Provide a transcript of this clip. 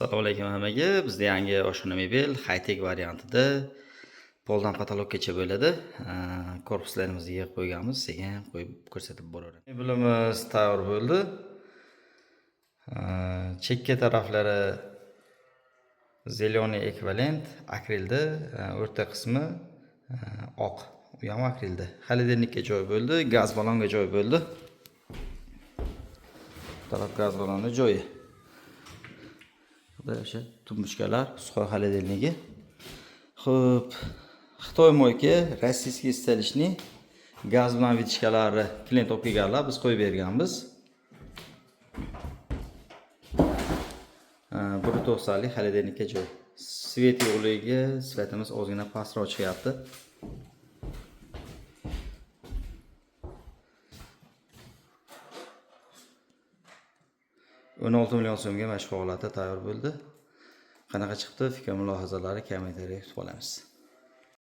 Assalomu alaykum hammaga. Bizda yangi oshxona mebel high-tech variantida poldan potolokgacha bo'ladi. Korpuslarimizni yig'ib qo'yganmiz, sekin qo'yib ko'rsatib boraveramiz. Mebelimiz tayyor bo'ldi. Chekka taraflari зеленый ekvivalent akrilda, o'rta qismi oq. U ham akrilda. Холодильникka joy bo'ldi, gaz ballonga joy bo'ldi. Bu taraf gaz ballonni joyi. Xudo o'sha tumbuchkalar, сухой холодильники. Xo'p, Xitoy мойка, российский столичный gaz bilan вытяжка lari klient olib kelganlar, biz qo'yib berganmiz. 1.90lik холодильник ka joy. Свет yo'qligi, sifatimiz ozgina pastroq chiqyapti. 16 million so'mga mana shu holatda tayyor bo'ldi. Qanaqa chiqdi? Fikr mulohazalari kommentariyada kutib qolamiz.